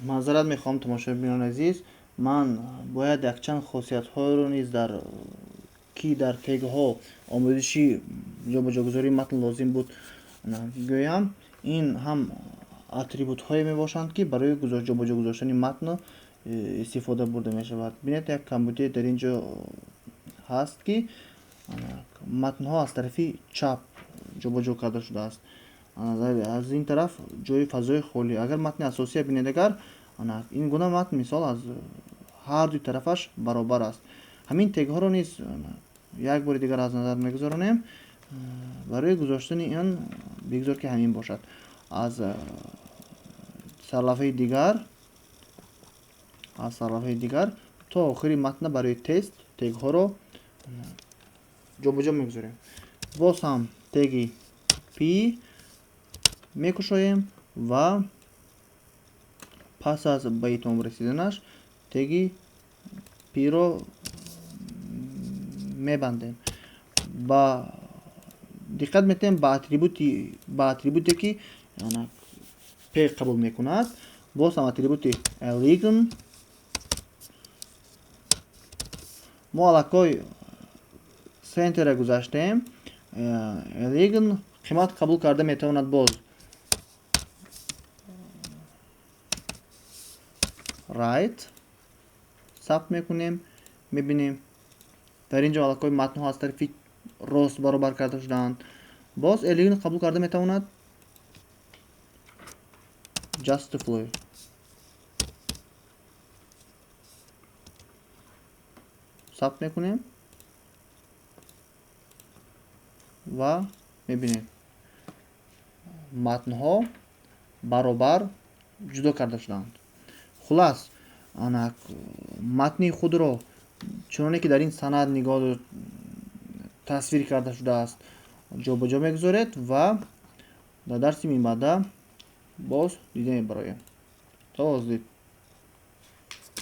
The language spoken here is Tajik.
Маъзарат мехоҳам, тамошобинони азиз, ман бояд якчанд хосиятҳоеро низ дар ки дар тегҳо омӯзиши ҷобаҷогузории матн лозим буд гӯям. Ин ҳам атрибутҳое мебошанд, ки барои ҷобаҷо гузоштани матн истифода бурда мешавад. Бинед, як камбудие дар ин ҷо ҳаст, ки матнҳо аз тарафи чап ҷобаҷо карда шудааст. Аз ин тараф ҷои фазои холӣ. Агар матни асосия бинед, агар ин гуна матн мисол аз ҳар дуи тарафаш баробар аст. Ҳамин тегҳоро низ як бори дигар аз назар мегузаронем. Барои гузоштани ин бигзор ки ҳамин бошад. Аз сарлавҳаи дигар, аз сарлавҳаи дигар то охири матна барои тест тегҳоро ҷобаҷо мегузорем. Боз ҳам теги p мекушоем ва пас аз ба итмом расиданаш теги p-ро мебандем. Ба диққат метаҳем ба атрибуте, ки p қабул мекунад. Боз ҳам атрибути align. Мо аллакай центрро гузаштем. Align қимат қабул карда метавонад боз right. Сабт мекунем, мебинем дар ин ҷо аллакай матнҳо аз тарафи рост баробар карда шудаанд. Боз align қабул карда метавонад justify. Сабт мекунем ва мебинем матнҳо баробар ҷудо карда шудаанд. Хулас, матни худро чуноне ки дар ин санад нигоҳ тасвир карда шудааст ҷобаҷо мегузоред ва дар дарси минбаъда боз дида мебароем. То боздид.